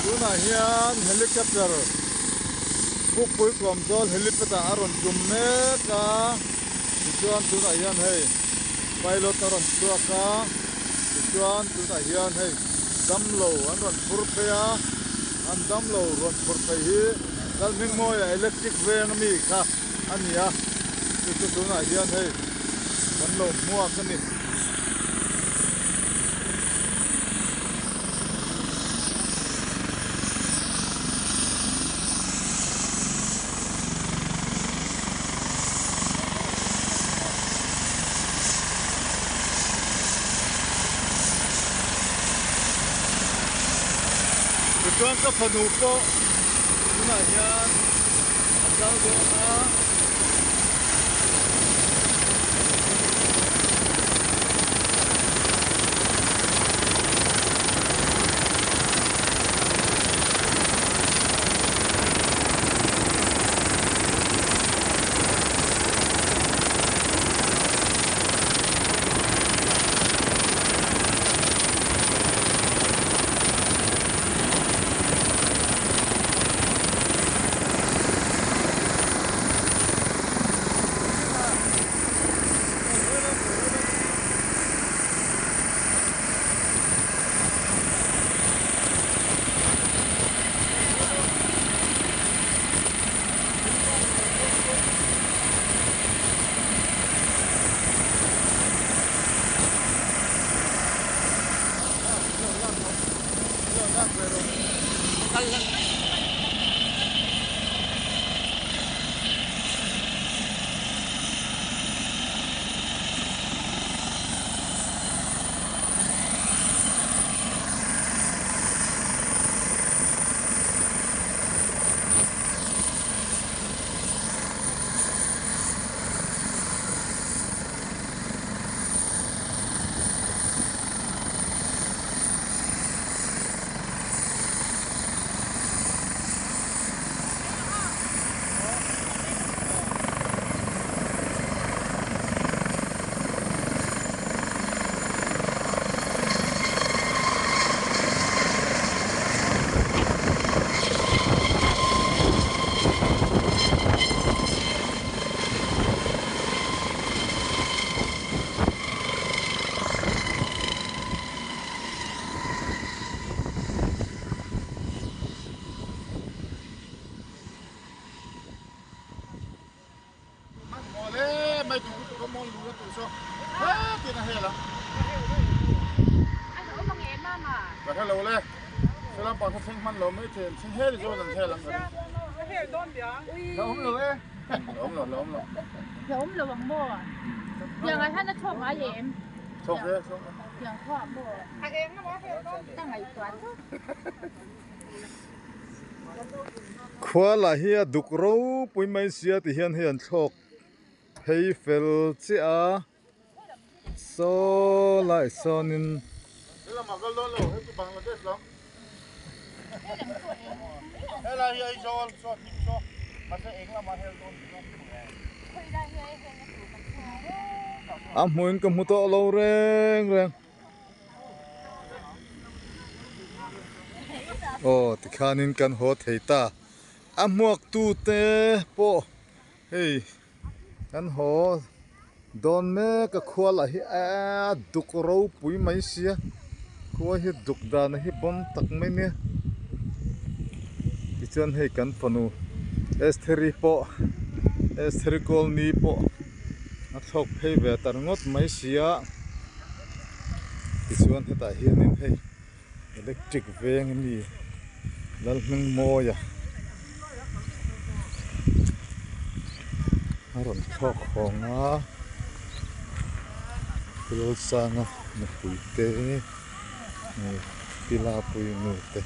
Tunah hian helicopter Pukpui Kawmzawl helipad ah a rawn tum mek a tichuan tunah hian hei pilot a rawn chhuak a tichuan tunah hian hei damlo an rawn phur phei a an damlo rawn phur phei hi Lalhmingmawia electric veng ami kha a ni a chu chu tunah hian hei kan lo hmuak a ni. Tichuan ka fanu pawh tunah hian a kal dawn a. Khua lah hi a duk ropui mai sia ti hian hei an thlawk phei fel chiah a saw lai sawnin a hmuin ka hmu tawh lo reng reng. Aw tikhanin kan haw thei ta a hmuak tu te pawh hei kan haw dawn mek a khua lah hi a duk ropui mai sia khua hi duk dan hi bawm tak mai nia tichuan hei kan fanu Estheri pawh Estheri Kawlni pawh. A thlawk phei ve ta ringawt mai sia tichuan hetah hianin hei electric veng a ni. Lalhmingmawia a rawn thlawk hawng a Lalsanga nupui te pi Lapuii nu te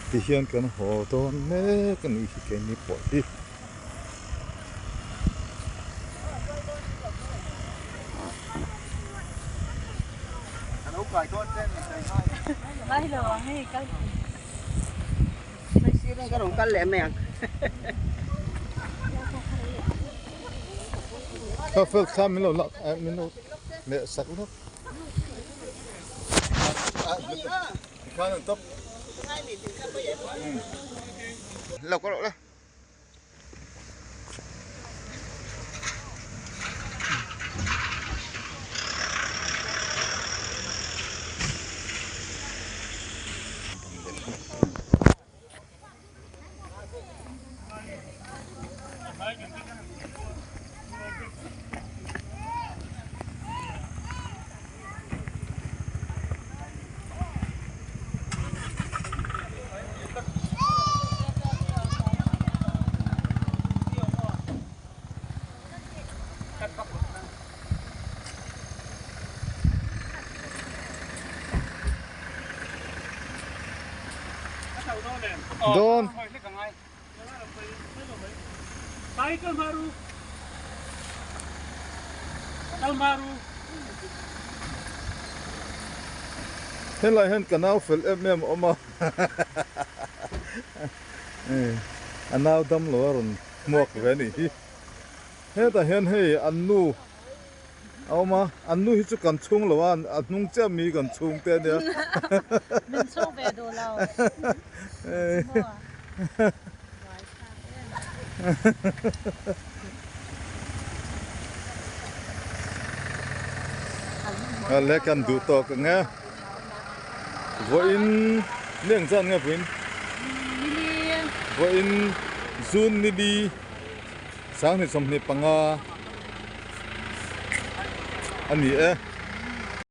ti hian kan haw dawn mek a nih hi keini pawh hi. Kha fel kha min lo lak min lo leh sak lawk. Khan an tawp. Dawn. Helai hian ka nau fel em em a awm a a nau dam lo a rawn hmuak ve a nih hi hetah hian hei an nu a awm a an nu hi chu kan chhung lo a a hnung chiah mi kan chhung te a nia min chhung ve duh lo Le kan duh tawk ang e vawiin ni ang zan nge vawiin vawiin June ni li 2025 a ni e.